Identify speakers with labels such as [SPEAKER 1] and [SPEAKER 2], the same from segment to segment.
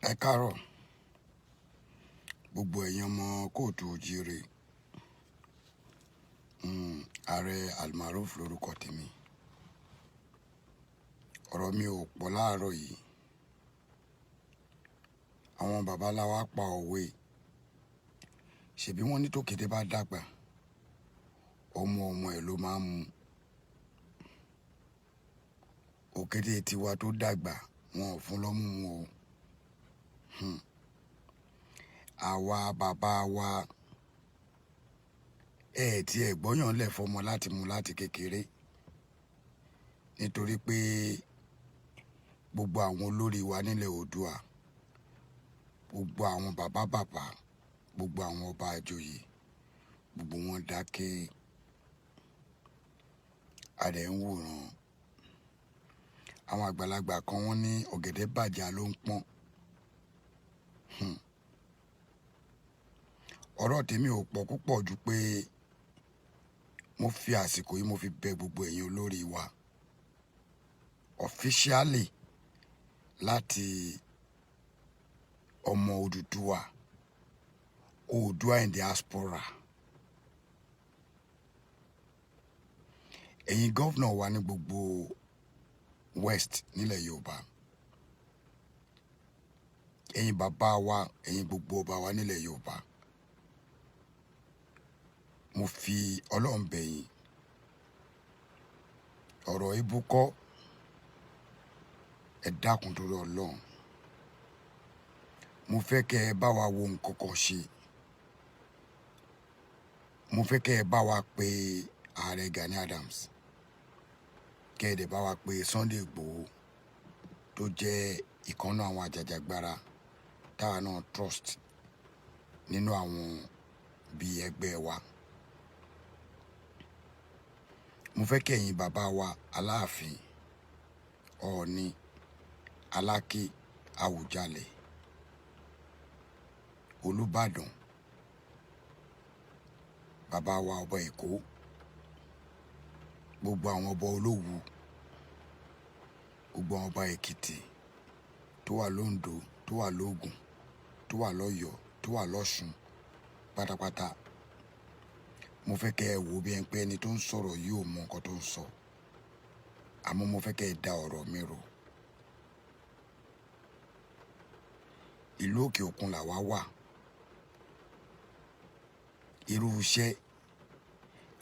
[SPEAKER 1] Ẹ káàárọ̀ gbogbo ẹ̀yin ọmọ kóòtù òjíire. Ààrẹ Almaroof lórúkọ tèmi. Ọ̀rọ̀ mi ò pọ̀ láàárọ̀ yìí. Àwọn baba ńlá wa pa òwe, ṣebí wọ́n ní tókété bá dàgbà, ọmọ ọmọ ẹ̀ ló máa ń mu. Òkété tiwa tó dàgbà, wọn ò fún lọ́mú mu o. Àwa bàbá wa, ẹ tí ẹ gbọ́yàn lẹ̀ fọmọ láti mu láti kékeré, nítorí pé gbogbo àwọn olórí wa nílẹ̀ Oòduà, gbogbo àwọn bàbá bàbá, gbogbo àwọn ọba àjòyè, gbogbo wọn dákẹ́. A dẹ̀ ń wòran. Àwọn àgbàlagbà kan wọ́n ní ọ̀gẹ̀dẹ̀ bàjẹ́ ló ń pọ́n. Ọ̀rọ̀ tèmi ò pọ̀ púpọ̀ ju pé mo fi àsìkò yìí mo fi bẹ gbogbo ẹ̀yin olórí wa officially láti ọmọ Odùduwà, Oòduà in diaspora. Ẹ̀yin governor wa ní gbogbo West nílẹ̀ Yorùbá, ẹ̀yin bàbá wa, ẹ̀yin gbogbo ọba wa nílẹ̀ Yorùbá, mo fi Ọlọ́run bẹ̀ yín. Ọ̀rọ̀ ibùkọ́, ẹ dákun torí Ọlọ́run. Mo fẹ́ kẹ́ ẹ bá wa wo nǹkan kan ṣe. Mo fẹ́ kẹ́ ẹ bá wa pe Ààrẹ Gani Adams, kẹ́ ẹ dẹ̀ bá wa pe Sunday Igboho tó jẹ́ ìkànnà àwọn àjàjàgbara táwa náà trust nínú àwọn bíi ẹgbẹ́ wa. Mo fẹ́ kí ẹ̀yin bàbá wa Aláàfin, Ọọ̀ni, Aláké, Àwùjalẹ̀, Olúbàdàn, bàbá wa ọba Èkó, gbogbo àwọn ọba Olówu, gbogbo àwọn ọba Èkìtì tó wà lóńdó, tó wà lógùn, tó wà lọ́yọ̀ọ́, tó wà lọ́ṣun pátápátá. Mo fẹ́ kẹ́ ẹ wò bí ẹni pé ẹni tó ń sọ̀rọ̀ yìí ò mọ nǹkan tó ń sọ. Àmọ́ mo fẹ́ kẹ́ ẹ da ọ̀rọ̀ mi rò. Ìlú òkè òkun làwa wà. Irú iṣẹ́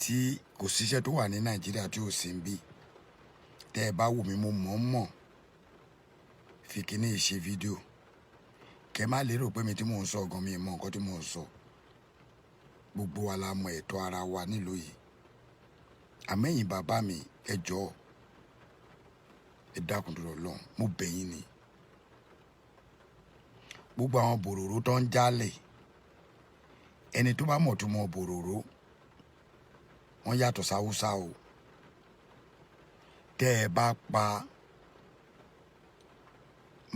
[SPEAKER 1] tí kò síṣẹ́ tó wà ní Nàìjíríà tí ò sí níbí. Tẹ́ ẹ bá wò mí, mo mọ̀ ọ́n mọ̀ fi kíní yìí ṣe fídíò. Kẹ́ má lérò pé mi tí mò ń sọ gan mi mọ nǹkan tí mò ń sọ. Gbogbo wa la mọ ẹ̀tọ́ ara wa nílùú yìí. Àmọ́ ẹ̀yin bàbá mi, ẹ jọ̀ọ́, ẹ dákun torí Ọlọ́run, mo bẹ̀ yín ni. Gbogbo àwọn bòròró tó ń jálẹ̀, ẹni tó bá mọ̀ tó mọ bòròró, wọ́n yàtọ̀ sáwúsá o. Tẹ́ ẹ bá pa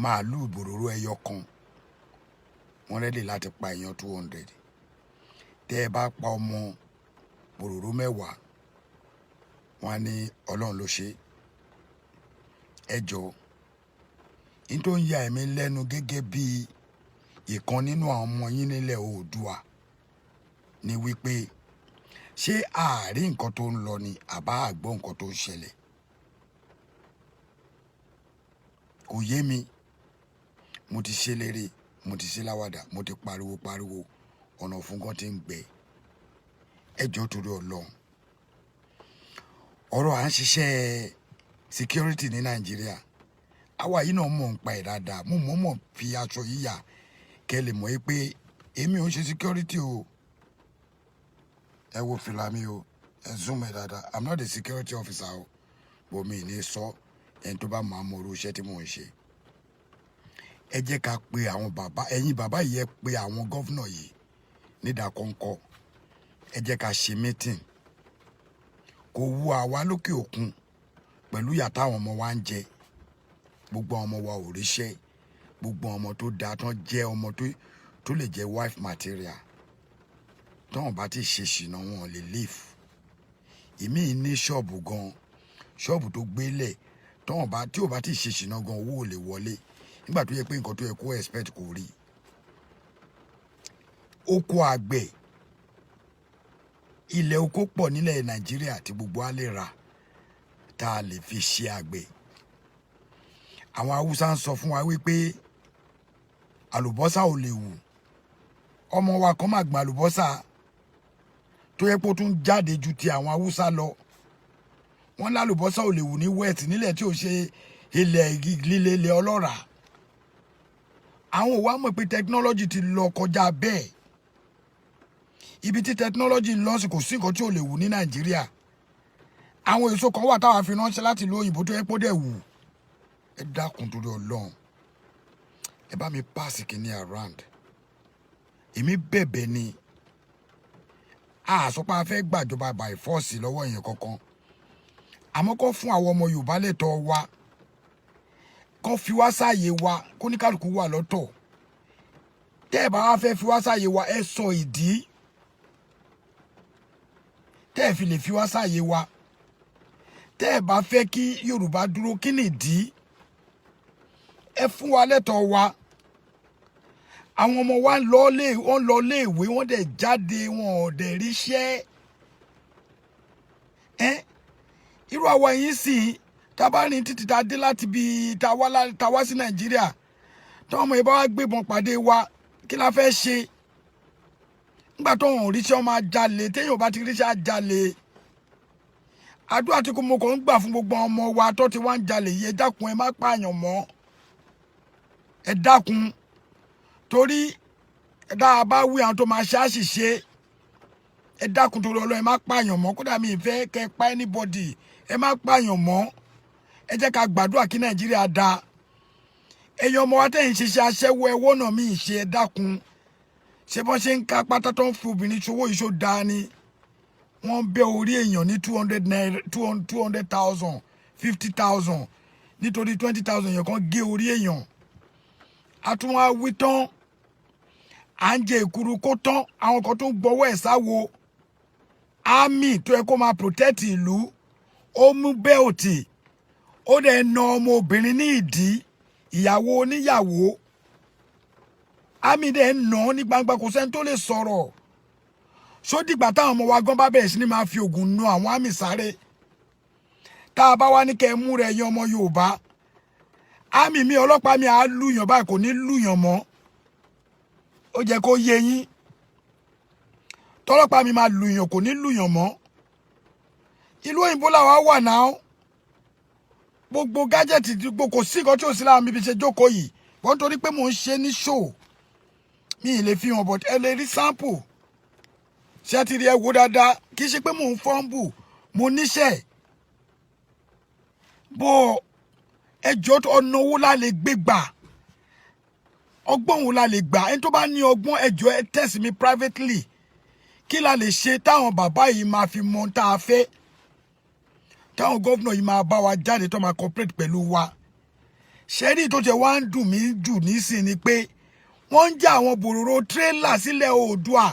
[SPEAKER 1] màálù bòròró ẹyọ kan, wọ́n ready láti pa èèyàn 200. Tẹ́ ẹ bá pa ọmọ bòròró mẹ́wàá, wọ́n á ní Ọlọ́run ló ṣe. Ẹ jọ̀ọ́, n tó ń ya ẹ̀mí lẹ́nu gẹ́gẹ́ bí ìkan nínú àwọn ọmọ yín nílẹ̀ Oòduà ni wípé ṣé àárín nǹkan tó ń lọ ni àbá àgbọ̀ nǹkan tó ń ṣẹlẹ̀? Kò yé mi. Mo ti ṣe lérè, mo ti ṣe láwàdà, mo ti pariwo pariwo, ọ̀nà ọ̀fun gan ti ń gbẹ. Ẹ jọ̀ọ́ torí Ọlọ́run. Ọ̀rọ̀ à ń ṣiṣẹ́ security ní Nàìjíríà, àwa yìí náà mọ̀ ń pa ẹ̀ dáadáa. Mo mọ̀ mọ̀ fi aṣọ yíyà kẹ́ lè mọ̀ pé èmi ò ń ṣe security o. Ẹ wo fìlà mi o, ẹ zoom ẹ dáadáa. I'm not a security officer o, but mi ní sọ ẹni tó bá máa mọ irú iṣẹ́ tí mò ń ṣe. Ẹ jẹ́ ká pe àwọn bàbá, ẹ̀yin bàbá yìí, ẹ pe àwọn governor yìí nídàkọ́ńkọ́. Ẹ jẹ́ ká ṣe meeting. Kò wu àwa lókè òkun pẹ̀lú ìyà táwọn ọmọ wa ń jẹ. Gbogbo àwọn ọmọ wa ò ríṣẹ́. Gbogbo àwọn ọmọ tó dáa tán jẹ́ ọmọ tó lè jẹ́ wife material. Tọ́wọ́n bá ti ṣe ṣìnà, wọn ò lè live. Ìmí ní ṣọ́ọ̀bù gan, ṣọ́ọ̀bù tó gbélẹ̀, tọ́wọ́n bá tí ò bá ti ṣe ṣìnà gan, owó ò lè wọlé. Nígbà tó yẹ pé nǹkan tó yẹ kó expect kò rí. Oko àgbẹ̀, ilẹ̀ oko pọ̀ nílẹ̀ Nàìjíríà tí gbogbo á lè rà, tá a lè fi ṣe àgbẹ̀. Àwọn Haúsá ń sọ fún wa wípé àlùbọ́sà ò lè wù. Ọmọ wa kan máa gbìn àlùbọ́sà tó yẹ pé ó tún jáde ju ti àwọn Haúsá lọ. Wọ́n lálùbọ́sà ò lè wù ní west, nílẹ̀ tí ò ṣe ilẹ̀ líle, ilẹ̀ ọlọ́ràá. Àwọn ò wá mọ̀ pé technology ti lọ kọjá bẹ́ẹ̀. Ibi tí technology lọ sí, kò sí nǹkan tí ò lè wù ní Nàìjíríà. Àwọn èso kan wà táwa fi ránṣẹ́ láti ìlú òyìnbó tó yẹ pé ó dẹ̀ wù. Ẹ dákun, torí Ọlọ́run, ẹ bá mi pass kìíní around. Èmi bẹ̀bẹ̀ ni, a sọ pé a fẹ́ gbàjọba by force lọ́wọ́ èèyàn kankan, àmọ́ kó fún àwọn ọmọ Yorùbá lẹ́tọ̀ọ́ wa, kó fi wá sáàyè wa, kó ní kálukú wà lọ́tọ̀. Tẹ́ ẹ bá wá fẹ́ fi wá sáàyè wa, ẹ sọ ìdí tẹ́ ẹ fi lè fi wá sáàyè wa. Tẹ́ ẹ bá fẹ́ kí Yorùbá dúró, kí nìdí? Ẹ fún wa lẹ́tọ̀ọ́ wa. Àwọn ọmọ wa ń lọ lé, wọ́n lọ léèwé, wọ́n dẹ̀ jáde, wọn ò dẹ̀ ríṣẹ́. Ẹ́ irú àwa yìí sì, tá a bá rìn títí tá a dé láti bí tá a wá sí Nàìjíríà, táwọn ọmọ yìí bá wá gbébọn pàdé wa, kí la fẹ́ ṣe? Nígbà tó wọn ò ríṣẹ́, wọn máa jalè. Téèyàn bá ti ríṣẹ́, á jalè. Àdúrà tí mo kàn ń gbà fún gbogbo ọmọ wa tó ti wá ń jalè yìí, ẹ dákun, ẹ má pààyàn mọ́. Ẹ dákun, torí dá a bá wí, àwọn tó máa ṣe àṣìṣe. Ẹ dákun, torí Ọlọ́run, ẹ má pààyàn mọ́. Kódà mi ì fẹ́ kẹ́ pa anybody. Ẹ má pààyàn mọ́. Ẹ jẹ́ ká gbàdúrà kí Nàìjíríà dáa. Ẹ̀yin ọmọ wa tẹ̀yìn ṣiṣẹ́ aṣẹ́wó, ẹwọ́ náà mi ì ṣe. Ẹ dákun, ṣé bọ́n ṣe ń ká pátá tó ń fi obìnrin ṣòwò ìṣó dáa ni? Wọ́n bẹ́ orí èèyàn ní 200 naira, 200,000, 50,000, nítorí 20,000 èèyàn kan gé orí èèyàn. A tún wá wí tán, à ń jẹ ìkuru kó tán. Àwọn kan tó ń gbọ́wọ́ ẹ̀ sáwo. Army tó yẹ kó máa protect ìlú, ó mú belt, ó dẹ̀ na ọmọ obìnrin ní ìdí, ìyàwó oníyàwó. Army dẹ̀ ń nà án ní gbangba, kò sẹ́ni tó lè sọ̀rọ̀. Sódìgbà táwọn ọmọ wa gan bá bẹ̀rẹ̀ sí ni máa fi oògùn nu àwọn army sáré, tá a bá wá ní kẹ́ ẹ mú rẹ̀ yan ọmọ Yorùbá, army mi, ọlọ́pàá mi á lùyàn báyìí, kò ní lùyàn mọ́. Ó jẹ́ kó yé yín, tọ́lọ́pàá mi máa lùyàn, kò ní lùyàn mọ́. Ìlú òyìnbó làwa wà náà. Gbogbo gadget, gbogbo, kò sí nǹkan tí ò sí lára mi bí ṣe jókòó yìí. Wọ́n torí pé mò ń ṣe ní show, mi ì lè fi hàn, but ẹ lè rí sample. Ṣé ti rí? Ẹ wò dáadáa. Kì í ṣe pé mò ń fọ́nbù, mo níṣẹ́ bó. Ẹjọ́, ọ̀nà owó la lè gbé gbà? Ọgbọ́n wo la lè gbà? Ẹni tó bá ní ọgbọ́n, ẹjọ́, ẹ text mi privately. Kí la lè ṣe táwọn bàbá yìí máa fi mọ tá a fẹ́, táwọn gómìnà yìí máa bá wa jáde, tó máa cooperate pẹ̀lú wa? Ṣẹ́rí tó jẹ́ wá ń dùn mí jù nísìn ni pé wọ́n ń já àwọn bòròrò tírélà sílẹ̀ Oòduà.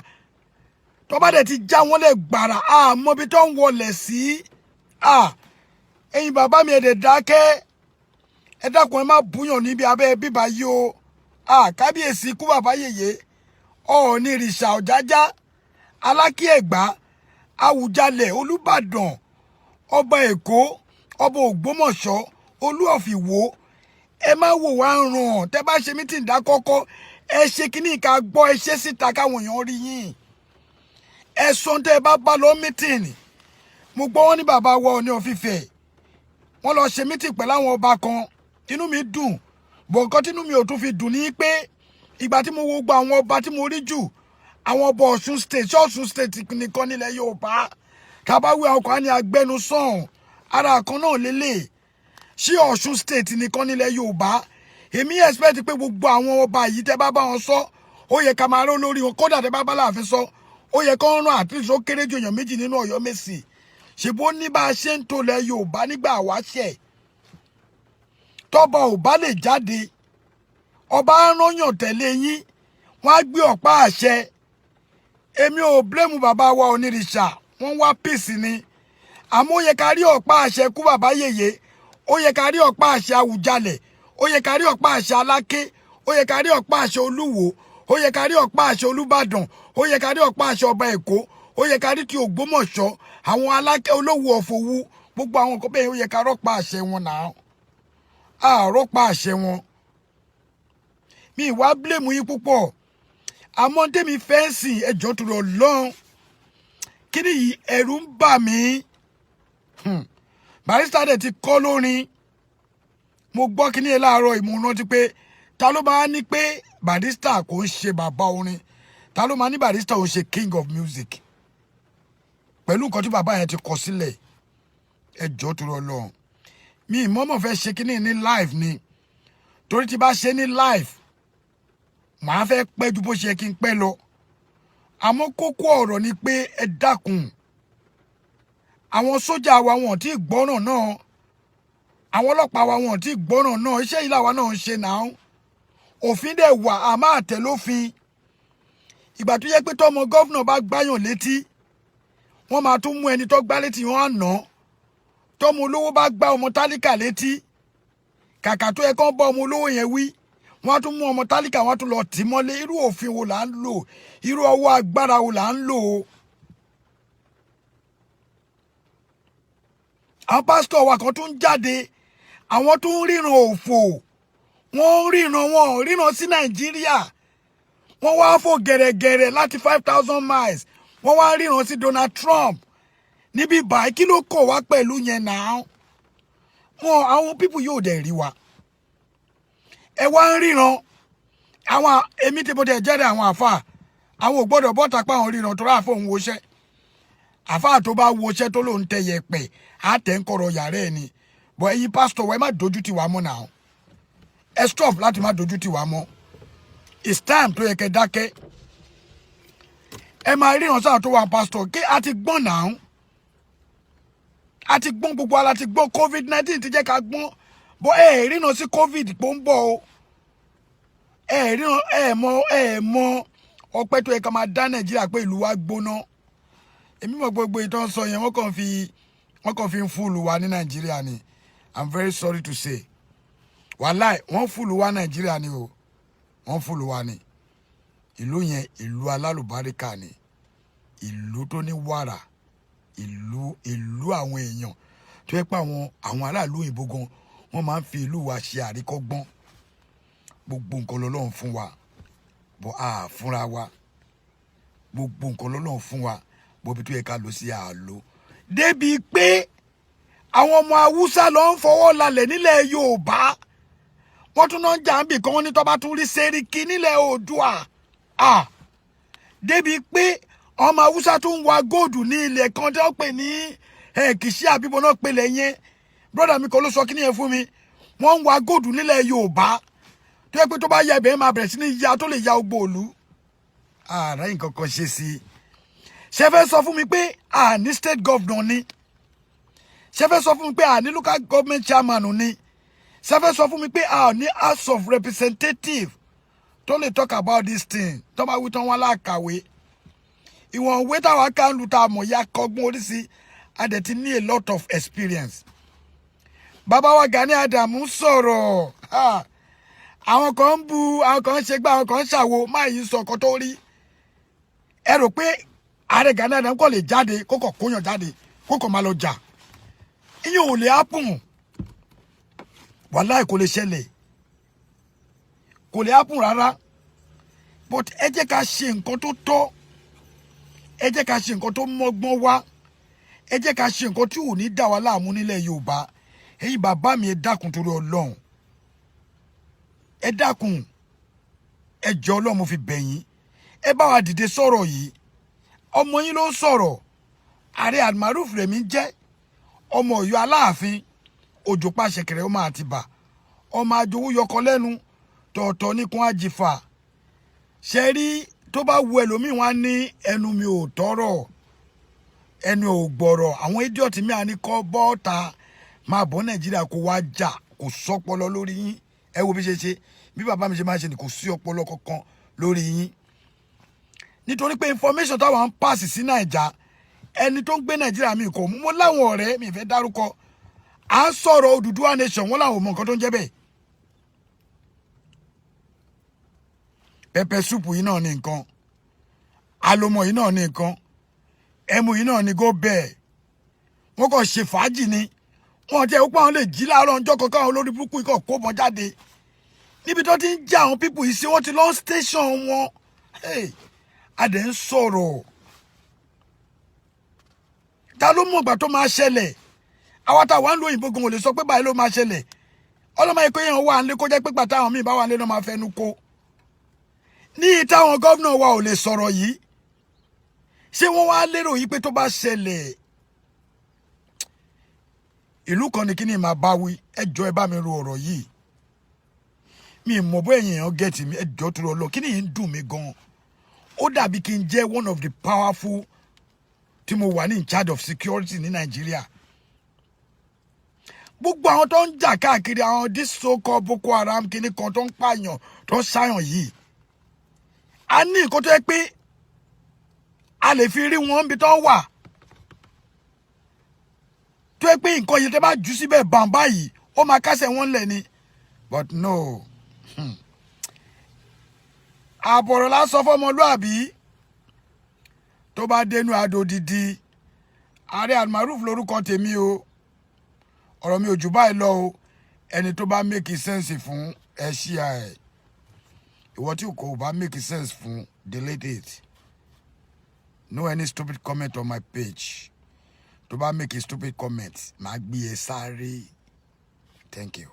[SPEAKER 1] Tó bá dẹ̀ ti já wọn lẹ̀ gbàrà, àmọ́ ibi tó ń wọlé sí. Ẹ̀yin bàbá mi, ẹ̀ dẹ̀ dákẹ́. Ẹ dákun, ẹ má búyàn níbi abẹ́ bíbá yìí o. Kábíyèsí kú bàbá yèyé, Ọọ̀ni ìrìṣà, Ọ̀jájá, Alákí Ẹ̀gbá, Àwùjalẹ̀, Olúbàdàn, ọba Èkó, ọba Ògbómọ̀ṣọ́, Olú of Ìwó, ẹ má wò wá ràn. Tẹ bá ṣe meeting dákọ́kọ́, ẹ ṣe kíní ká gbọ́. Ẹ ṣe síta káwọn èèyàn rí yín. Ẹ sọ tẹ ẹ bá bá lọ meeting. Mo gbọ́ wọn ní bàbá wa Ọọ̀ni of Ifẹ̀, wọ́n lọ ṣe meeting pẹ̀lú àwọn ọba kan. Inú mi dùn bọ̀. Nǹkan tínú mi ò tún fi dùn ní pé ìgbà tí mo wo gbogbo àwọn ọba tí mo rí jù, àwọn ọba Ọ̀ṣun State. Ṣé Ọ̀ṣun State nìkan nílẹ̀ Yorùbá? Tàbáwí, àwọn kan á ní agbẹnusọ̀hún ara kan náà lélẹ̀. Ṣé Ọ̀ṣun State nìkan nílẹ̀ Yorùbá? Èmi expect pé gbogbo àwọn ọba yìí, tẹ́ bá bá wọn sọ, ó yẹ ká máa ró lórí wọn. Kódà tẹ́ bá bá láàfin sọ, ó yẹ kó rán at least ó kéré jù èèyàn méjì nínú Ọ̀yọ́ Mèsì. Ṣèbó ní bá a ṣe ń tolẹ̀ Yorùbá nígbà wáṣẹ̀, tọ́ba ò bá lè jáde, ọba rányàn tẹ̀lé yín, wọ́n á gbé ọ̀pá àṣẹ. Èmi ò blame bàbá wa onírìṣà, wọ́n wá peace ni. Àmọ́ ó yẹ ká rí ọ̀pá àṣẹ kú bàbá yèyé, ó yẹ ká rí ọ̀pá àṣẹ Àwùjalẹ̀, Ó yẹ ká rí ọ̀pá àṣẹ Aláké, ó yẹ ká rí ọ̀pá àṣẹ Olúwo, ó yẹ ká rí ọ̀pá àṣẹ Olúbàdàn, ó yẹ ká rí ọ̀pá àṣẹ ọba Èkó, ó yẹ ká rí ti Ògbómọ̀ṣọ́, àwọn Aláké, Olówó ọ̀fọ̀wú, gbogbo àwọn nǹkan bẹ́ẹ̀, ó yẹ ká rọ́pá àṣẹ wọn náà. Àrọ́pá àṣẹ wọn, mi ìwà blame yín púpọ̀, àmọ́ tèmi fẹ́ sìn, ẹjọ́ tó lọ lọ́n kí ni yìí, ẹ̀rù ń bà mí. Barrister dẹ̀ ti kọ́ lórin. Mo gbọ́ kí ní ẹ láàárọ̀, ìmú rántí pé ta ló máa ní pé Barrister kò ń ṣe bàbá orin? Ta ló máa ní Barrister ò ń ṣe king of music pẹ̀lú nǹkan tí bàbá yẹn ti kọ sílẹ̀? Ẹjọ́ tó lọ lọ, mi ìmọ̀ọ́mọ̀ fẹ́ ṣe kíní ní live ni, torí tí bá ṣe ní live, màá fẹ́ pẹ́ ju bó ṣe yẹ kí n pẹ́ lọ. Àmọ́ kókó ọ̀rọ̀ ni pé, ẹ dákun, àwọn sójà wa, wọn ò tí ì gbọ́ràn náà. Àwọn ọlọ́pàá wa, wọn ò tí ì gbọ́ràn náà. Iṣẹ́ yìí làwa náà ń ṣe náà. Òfin dẹ̀ wà, a máa tẹ̀ lófin. Ìgbà tó yẹ pé tọmọ governor bá gbáyàn létí, wọ́n máa tún mú ẹni tó gbá létí, wọn á nà án. Tọmọ olówó bá gbá ọmọ tálíkà létí, kàkà tó yẹ kán bá ọmọ olówó yẹn wí, wọ́n á tún mú ọmọ tálíkà, wọ́n á tún lọ tì mọ́lé. Irú òfin wo là ń lò? Irú ọwọ́ agbára wo là ń lò? Àwọn pásítọ̀ wa kan tún jáde, àwọn tún ń ríran òfò, wọ́n ń ríran, wọn ò ríran sí Nàìjíríà. Wọ́n wá fò gẹ̀rẹ̀gẹ̀rẹ̀ láti 5,000 miles, wọ́n wá ríran sí Donald Trump níbí báyìí. Kí ló kọ̀ wá pẹ̀lú yẹn náà? Wọn, àwọn people yóò dẹ̀ rí wa. Ẹ wá ń ríran. Àwọn èmi tí mo tẹ̀ jẹ́rìí, àwọn àfà, àwọn ò gbọ́dọ̀ bọ́ta pa àwọn ríran, tó ráàfọ̀ òun woṣẹ́. Àfà tó bá woṣẹ́ tó lóun tẹ yẹpẹ̀, á tẹ̀ ń kọ̀rọ̀ yàrá ẹ̀ ni. Bọ̀ ẹ̀yin pásítọ̀ wa, ẹ má dojú tì wá mọ́ náà. Ẹ stop láti má dojú tì wá mọ́. It's time tó yẹ kẹ́ dákẹ́. Ẹ máa ríran sáà tó wà, pásítọ̀, kí a ti gbọ́n náà. A ti gbọ́n, gbogbo ara ti gbọ́n. COVID-19 ti jẹ́ ká gbọ́n. Bọ́ ẹ ríran sí COVID pó ń bọ̀ o. Ẹ ríran, ẹ mọ ọpẹ́ tó yẹ ká máa dá Nàìjíríà pé ìlú wa gbóná. Èmi mọ̀, gbogbo ìtàn sọ yẹn, wọ́n kàn fi ń fool wa ní Nàìjíríà ni. I'm very sorry to say, wàláì, wọ́n fool wa Nàìjíríà ni o. Wọ́n fool wa ni. Ìlú yẹn, ìlú alálùbáríkà ni, ìlú tó ní wàrà, ìlú àwọn èèyàn tó yẹ pé àwọn aráàlú òyìnbó gan, wọ́n máa ń fi ìlú wa ṣe àríkọ́gbọ́n. Gbogbo nǹkan lọ́lọ́run fún wa, bọ́ a fúnra wa. Gbogbo nǹkan lọ́lọ́run fún wa, bóbi tó yẹ ká lọ sí àlò, débi pé àwọn ọmọ Haúsá lọ ń fọwọ́ lalẹ̀ nílẹ̀ Yorùbá. Wọ́n tún náà ń jà ń bì kan, wọ́n ní tó bá tún rí sẹ́ríkì nílẹ̀ Oòduà. Ah, débi pé ọmọ Haúsá tún ń wa gold ní ilẹ̀ kan tí wọ́n pè ní Kìsí àbíbo náà pèlè yẹn. Brother mi kan ló sọ kí nìyẹn fún mi. Wọ́n ń wa gold nílẹ̀ Yorùbá tó yẹ pé tó bá ya ibẹ̀, máa bẹ̀rẹ̀ sí ní ya, tó lè ya ogbó òlu. Ààrẹ nǹkan kan ṣe sí i. Ṣe fẹ́ sọ fún mi pé àní state governor ni? Ṣe fẹ́ sọ fún mi pé àní local government chairman ni? Ṣe fẹ́ sọ fún mi pé àní House of Representative tó lè talk about this thing? Tó bá wí tán, wọn láàkàwé ìwọ̀n òwe táwa ká ń lu tá a mọ̀ ya kọ́gbọ́n oríṣi. A dẹ̀ ti ní a lot of experience. Bàbá wa Gani Adams sọ̀rọ̀, àwọn kan ń bu, àwọn kan ń ṣe gbá, àwọn kan ń ṣàwo. Máa yìí sọ ọkọ tó rí. Ẹ rò pé ààrẹ Gani Adams kò lè jáde, kó kọ̀ kóyàn jáde, kó kọ̀ máa lọ jà? Ìyẹn ò lè happen. Wàláì, kò lè ṣẹlẹ̀, kò lè happen rárá. But ẹ jẹ́ ká ṣe nǹkan tó tọ́, ẹ jẹ́ ká ṣe nǹkan tó mọ́gbọ́n wá, ẹ jẹ́ ká ṣe nǹkan tí ò ní dà wá láàmú nílẹ̀ Yorùbá. Ẹ̀yin bàbá mi, ẹ dákun torí Ọlọ́run, ẹ dákun, ẹ jọ̀ọ́, Ọlọ́run mo fi bẹ̀ yín, ẹ bá wa dìde sọ̀rọ̀ yìí. Ọmọ yín ló ń sọ̀rọ̀. Ààrẹ Almaroof rẹ̀mí jẹ́ ọmọ Ọ̀yọ́ Aláàfin, òjò pàṣẹkẹrẹ ọmọ Àtìbà, ọmọ àjòwú yọkọ lẹ́nu tọ̀ọ̀tọ̀ nìkan àjìfà. Ṣe rí, tó bá wu ẹlòmíì, wọn á ní ẹnu mi ò tọrọ, ẹnu ò gbọ̀rọ̀. Àwọn idiot mi à ní kọ́ bọ́ọ̀ta máa bọ́ Nàìjíríà kó wá jà. Kò sọ́pọlọ lórí yín. Ẹ wo bí ṣe ṣe, bí bàbá mi ṣe máa ṣe ni. Kò sí ọpọlọ kankan lórí yín, nítorí pé information táwọn ń pàṣẹ sí Nàìjà, ẹni tó ń gbé Nàìjíríà mi kò mú. Mo láwọn ọ̀rẹ́ mi fẹ́ dárúkọ, à ń sọ̀rọ̀ Odùduwà nation, wọ́n làwọn ò mọ nǹkan tó ń jẹ́ bẹ́ẹ̀. Pepper soup yìí náà ní nǹkan, alomọ yìí náà ní nǹkan, ẹmu yìí náà ní go bẹ́ẹ̀. Wọ́n kàn ṣe fàájì ni. Wọ́n jẹ́ pé àwọn lè jí láàárọ̀ ọjọ́ kan, káwọn olórí burúkú yìí kàn kó bọ́n jáde níbi tó ti ń já àwọn people yìí sí. Wọ́n ti lọ station wọn. A dẹ̀ ń sọ̀rọ̀. Ta ló mọ̀ ìgbà tó máa ṣẹlẹ̀? Àwa tá a wà ń lo òyìnbó gan ò lè sọ pé báyìí ló máa ṣẹlẹ̀. Ọlọ́mọ yìí pé èèyàn wà nílé, kó jẹ́ pé gbàtà àwọn míì bá wà nílé náà máa fẹnu kó ní táwọn gómìnà wa ò lè sọ̀rọ̀ yìí. Ṣé wọ́n wá lérò yìí pé tó bá ṣẹlẹ̀, ìlú kan ní kíní máa bá wí? Ẹ jọ̀ọ́, ẹ bá mi ro ọ̀rọ̀ yìí. Mi mọ̀ bó ẹ̀yin èèyàn get mi. Ẹ jọ̀ọ́, tó lọ lọ, kíní yìí ń dùn mí gan. Ó dàbí kí n jẹ́ one of the powerful tí mo wà ní in charge of security ní Nàìjíríà. Gbogbo àwọn tó ń jà káàkiri, àwọn this so called Boko Haram kíní kan tó ń pààyàn, tó ń ṣàyàn yìí, a ní nǹkan tó yẹ pé a lè fi rí wọn níbi tó ń wà, tó yẹ pé nǹkan yìí tẹ́ bá jù síbẹ̀ bàǹbá yìí, ó máa kásẹ̀ wọn lẹ̀ ni. But no, àbọ̀rọ̀ lásán fọmọlúàbí tó bá dénú adò dídí. Ààrẹ Almaroof lórúkọ tèmi o. Ọ̀rọ̀ mi ò jù báyìí lọ o. Ẹni tó bá make sense fún ẹ, ṣíà ẹ. Ìwọ tí kò bá make sense fún, delete it. No any stupid comment on my page. Tó bá make a stupid comment, màá gbé e sáré. Thank you.